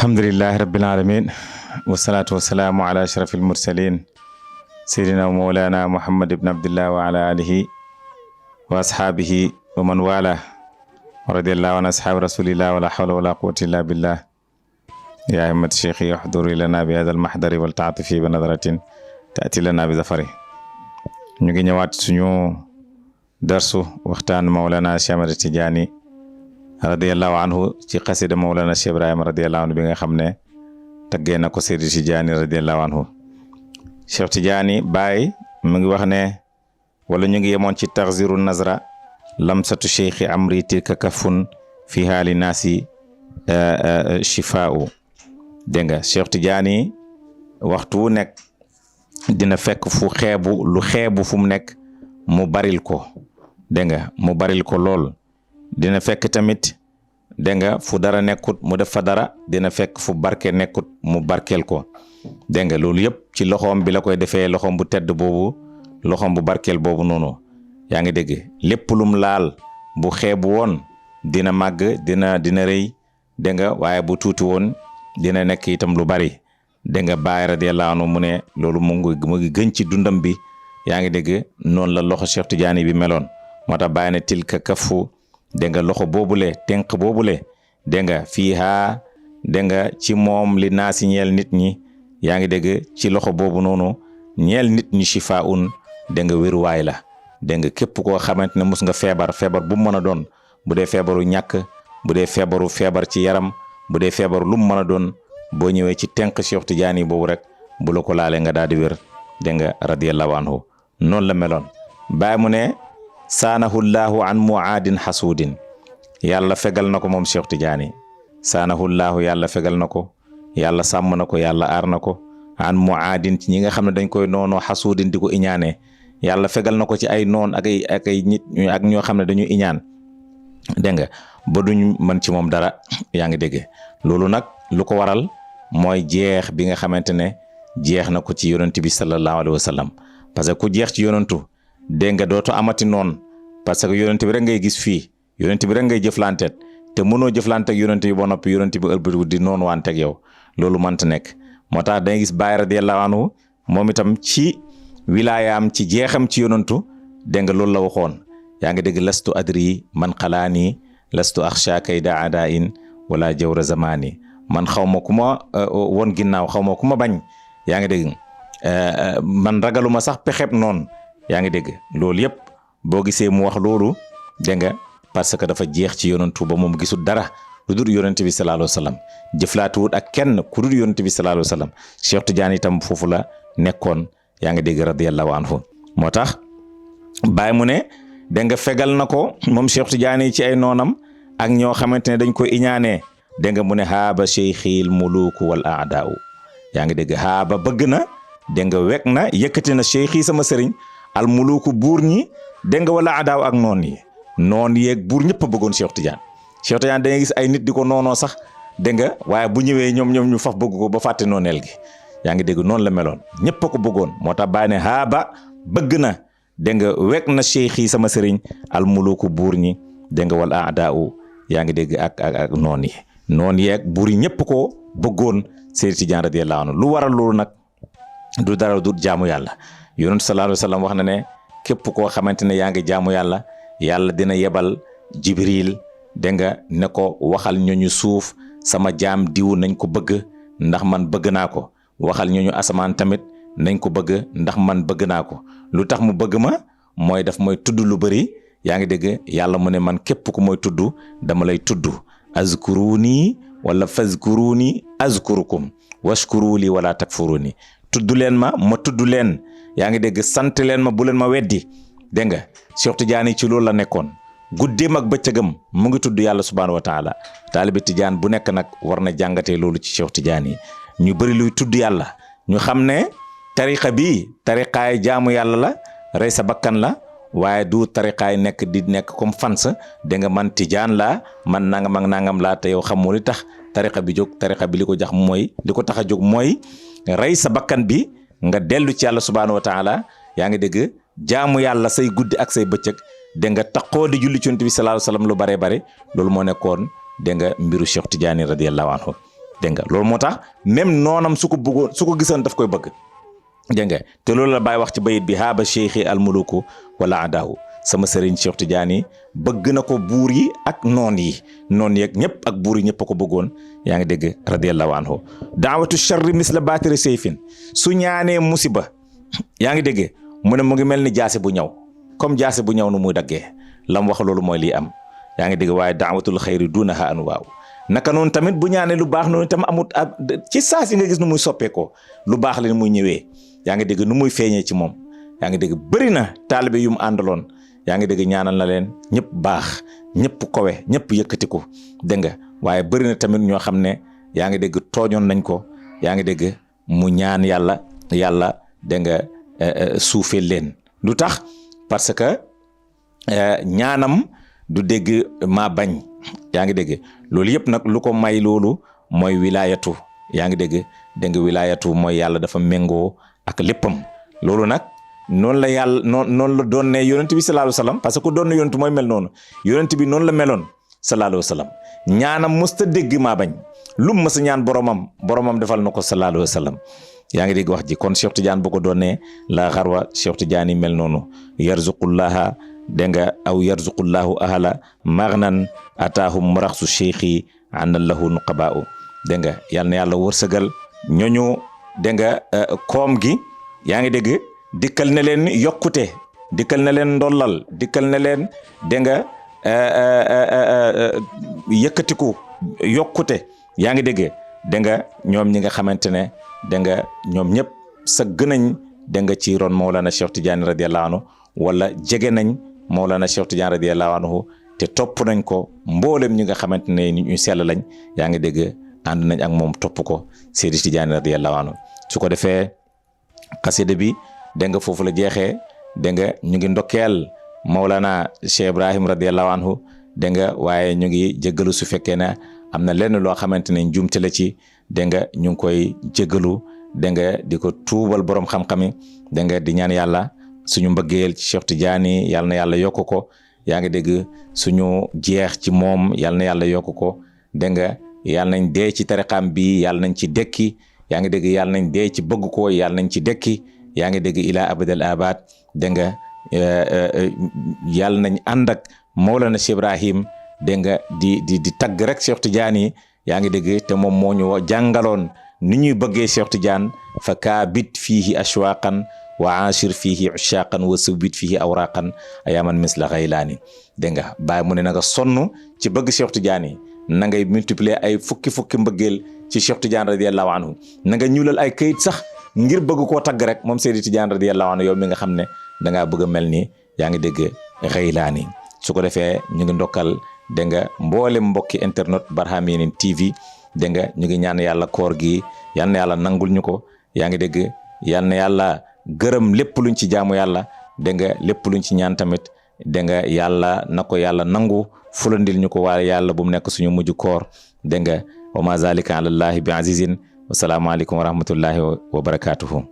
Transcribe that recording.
alhamdulillahi rabbil alamin wasalaatu wasalaamu ala ashraf almursalin seydina wa mawlana muhammad ibn abdillah wa ala alihi wa ashaabihi wa man wala wa radiyallahu an ashaabi rasulillah wala hawla wala quwwata illa billah ya himmat cheikhi yahduri lana bi hadha almahdari wal taatifi bi nadratin taati lana bi zafari ñu ngi ñëwaat suñu darsu waxtaan mawlana Cheikh Ahmad Tidiane radiyallahu anhu ci xasida mawlana Cheikh Ibrahima radiyallahu anhu bi nga xam ne taggee na ko Seydi Tidiane radiyallahu anhu Cheikh Tidiane Baye mu ngi wax ne wala ñu ngi yemoon ci taxziru nazra lamsatu cheikhi amri tilka kafun fi haali naasi shifaa'u dégg nga Cheikh Tidiane waxtu wu nekk dina fekk fu xeebu lu xeebu fu mu nekk mu baril ko dégg nga mu baril ko lool dina fekk tamit dégg nga fu dara nekkut mu def fa dara dina fekk fu barke nekkut mu barkeel ko dégg nga loolu yëpp ci loxoom bi la koy defee loxoom bu tedd boobu loxoom bu barkeel boobu noonu yaa ngi dégg lépp lum laal bu xeebu woon dina màgg dina rëy dégg nga waaye bu tuuti woon dina nekk itam lu bari dégg nga Baay radiyallahu anhu mu ne loolu mu ngi gën ci dundam bi yaa ngi dégg noonu la loxo Cheikh Tidiane bi meloon moo tax Baay ne tilka kafu dégg nga loxo boobule tenq boobule dégg nga fii haa dégg nga ci moom li naasi ñeel nit ñi yaa ngi dégg ci loxo boobu noonu ñeel nit ñi shifaa'un dégg nga wéruwaay la dégg nga képp koo xamante ne mus nga feebar bu mu mën a doon bu dee feebaru ñàkk bu dee feebar ci yaram bu dee feebaru lu mu mën a doon boo ñëwee ci tenq Cheikh Tidiane boobu rek bu la ko laalee nga daal di wér dégg nga radiyallahu anhu noonu la meloon Baay mu ne saanahullahu an muaadin xasuudin yàlla fegal na ko moom Cheikh Tidiane saanahullahu yàlla fegal na ko yàlla sàmm na ko yàlla aar na ko an muaadin ci ñi nga xam ne dañ koy noonoo xasuudin di ko iñaanee yàlla fegal na ko ci ay noon ak ay nit ak ñoo xam ne dañu iñaan dégg nga ba duñ mën ci moom dara yaa ngi dégg loolu nag lu ko waral mooy jeex bi nga xamante ne jeex na ko ci yonent bi sallallahu alayhi wa sallam parce que ku jeex ci yonentu dégg nga dootu amati noon parce que yonent bi rek ngay gis fii yonent bi rek ngay jëflanteet te mënoo jëflante ak yonent bi ba noppi yonent bi ëlbatiku di noonu wante ak yow loolu mënta nekk moo tax dangay gis Baay radiyallahu anhu moom itam ci wilaayaam ci jeexam ci yonentu dégg nga loolu la waxoon yaa ngi dégg lastu adri man xalaani lastu axsha kayda adain wala jawra zamani man xaw ma ku ma won ginnaaw xaw ma ku ma bañ yaa ngi dégg man ragaluma sax pexeb noonu yaa ngi dégg loolu yëpp boo gisee mu wax loolu dégg nga parce que dafa jeex ci yonentu ba moom gisul dara lu dul yonent bi sallallahu alayhi wa sallam jëflaatuwut ak kenn ku dul yonent bi sallallahu alayhi wa sallam Cheikh Tidiane itam foofu la nekkoon yaa ngi dégg radiyallahu anhu moo tax Baay mu ne dégg nga fegal na ko moom Cheikh Tidiane ci ay noonam ak ñoo xamante ne dañ koy iñaanee dégg nga mu ne haaba cheikhil muluku wal aadaau yaa ngi dégg haaba bëgg na dégg nga wekk na yëkkati na cheikhi sama sëriñ al muluku buur ñi dégg nga wala aadaaw ak noon yeeg buur ñëpp a bëggoon Cheikh Tidiane da ngay gis ay nit di ko noonoo sax dégg nga waaye bu ñëwee ñoom ñu faf bëgg ko ba fàtte nooneel gi yaa ngi dégg noonu la meloon ñëpp a ko bëggoon moo tax Baay ne haaba bëgg na dégg nga wekk na cheikhi sama sëriñ al muluku buur ñi dégg nga wala aadaaw yaa ngi dégg ak noon yeeg buur yi ñëpp ko bëggoon Seydi Tidiane radiyallahu anhu lu waral loolu nag du dara du jaamu yàlla yonent sallallahu alayhi wa sallam wax na ne képp koo xamante ne yaa ngi jaamu yàlla yàlla dina yebal Jibril dégg nga ne ko waxal ñooñu suuf sama jaam diw nañ ko bëgg ndax man bëgg naa ko waxal ñooñu asamaan tamit nañ ko bëgg ndax man bëgg naa ko lu tax mu bëgg ma mooy daf mooy tudd lu bëri yaa ngi dégg yàlla mu ne man képp ku mooy tudd dama lay tudd azkuruni wala fazkuruni azkurukum washkuru li wala takfuruni tudd leen ma tudd leen yaa ngi dégg sant leen ma bu leen ma weddi dégg nga Cheikh Tidiane ci loolu la nekkoon guddeem ak bëccëgam mu ngi tudd yàlla subhaanahu wa taala taalibi Tidiane bu nekk nag war na jàngatee loolu ci Cheikh Tidiane ñu bëri luy tudd yàlla ñu xam ne tariqa bi tariqaay jaamu yàlla la rey sa bakkan la waaye du tariqaay nekk di nekk comme fans dégg nga man Tidiane laa man nangam ak nangam laa te yow xamoo li tax tariqa bi jóg tariqa bi li ko tax a jóg mooy rey sa bakkan bi nga dellu ci yàlla subhaanahu wa taala yaa ngi dégg jaamu yàlla say guddi ak say bëccëg dégg nga taqoo di julli ci Yonent bi sallallahu alayhi wa sallam lu bare bare loolu moo nekkoon dégg nga mbiru Cheikh Tidiane radiyallahu anhu dégg nga loolu moo tax même noonam su ko bëggoon su ko gisoon daf koy bëgg dégg nga te loolu la Baay wax ci bayit bi haaba cheikhi almuluku wala adaahu sama sëriñ Cheikh Tidiane bëgg na ko buur yi ak noon yeeg ñëpp ak buur yi ñëpp a ko bëggoon yaa ngi dégg radiyallahu anhu daawatu charri misla baatiri sayfin su ñaanee musiba yaa ngi dégg mu ne mu ngi mel ni jaase bu ñëw comme jaase bu ñëw nu muy daggee lam wax loolu mooy lii am yaa ngi dégg waaye daawatul xayri dunaha anwaaw naka noonu tamit bu ñaanee lu baax noonu tam amut ci saa si nga gis nu muy soppeekoo lu baax la ni muy ñëwee yaa ngi dégg nu muy feeñee ci moom yaa ngi dégg bëri na taalibe yu mu àndaloon yaa ngi dégg ñaanal na leen ñëpp baax ñëpp kowe ñëpp yëkkatiku dégg nga waaye bëri na tamit ñoo xam ne yaa ngi dégg tooñoon nañ ko yaa ngi dégg mu ñaan yàlla dégg nga suufee leen lu tax parce que ñaanam du dégg maa bañ yaa ngi dégg loolu yëpp nag lu ko may loolu mooy wilaayatu yaa ngi dégg nga wilaayatu mooy yàlla dafa méngoo ak léppam loolu nag noonu la yàlla noonu la doon ne yonent bi sallallahu alayhi wa sallam parce que ku doon ne yonent mooy mel noonu yonent bi noonu la meloon sallallahu alayhi wa sallam ñaanam musta dégg maa bañ lu mu mës a ñaan boromam defal na ko sallallahu alayhi wa sallam yaa ngi dégg wax ji kon Cheikh Tidiane bu ko doon ne la xarwa Cheikh Tidiane mel noonu yarzuqullaha dégg nga aw yarzuqullahu ahla maghnan ataahum maraxsu cheikhi àndan lahu nuqabaa'u dégg nga yal na yàlla wërsëgal ñooñu dégg nga koom gi yaa ngi dégg dikkal na leen yokkute dikkal na leen ndollal dikkal na leen dégg nga yëkkatiku yokkute yaa ngi dégg nga ñoom ñi nga xamante ne dégg nga ñoom ñëpp sëgg nañ dégg nga ci ron Mawlana Cheikh Tidiane radiyallahu anhu wala jege nañ Mawlana Cheikh Tidiane radiyallahu anhu te topp nañ ko mboolem ñi nga xamante ne ñu sell lañ yaa ngi dégg ànd nañ ak moom topp ko Seydi Tidiane radiyallahu anhu su ko defee xasida bi dégg nga foofu la jeexee dégg nga ñu ngi ndokkeel Mawlana Cheikh Ibrahim radiyallahu anhu dégg nga waaye ñu ngi jéggalu su fekkee ne am na lenn loo xamante ne njuumte la ci dégg nga ñu ngi koy jéggalu dégg nga di ko tuubal borom xam-xami dégg nga di ñaan yàlla suñu mbëggeel ci Cheikh Tidiane yàlla na yàlla yokk ko yaa ngi dégg suñu jeex ci moom yàlla na yàlla yokk ko dégg nga yàlla nañ dee ci tariqaam bi yàlla nañ ci dekki yaa ngi dégg yàlla nañ dee ci bëgg ko yàlla nañ ci dekki yaa ngi dégg ila abadal abad dégg nga yàlla nañ ànd ak Mawlana Cheikh Ibrahim dégg nga di tagg rek Cheikh Tidiane yaa ngi dégg te moom moo ñu jàngaloon ni ñuy bëggee Cheikh Tidiane fa kaabit fiihi ashwaqan wa ashir fiihi ushaqan wa subit fiihi awraqan ayaman misla xaylaani dégg nga bàyyi mu ne na nga sonn ci bëgg Cheikh Tidiane na ngay multiplier ay fukki mbëggeel ci Cheikh Tidiane radiyallahu anhu na nga ñuulal ay kayit sax ngir bëgg koo tagg rek moom Seydi Tidiane radiyallahu anhu yow mi nga xam ne da ngaa bëgg a mel ni yaa ngi dégg xaylaani su ko defee ñu ngi ndokkal dégg nga mboolem mbokki internet Barhamiennes TV dégg nga ñu ngi ñaan yàlla koor gi yal na yàlla nangul ñu ko yaa ngi dégg yal na yàlla gërëm lépp luñ ci jaamu yàlla dégg nga lépp luñ ci ñaan tamit dégg nga yàlla na ko yàlla nangu fulandil ñu ko waaye yàlla bu mu nekk suñu mujj koor dégg nga wa ma zalika ala allahi bi azizin wa salaamu aleykum wa rahmatullahi wa barakatuhu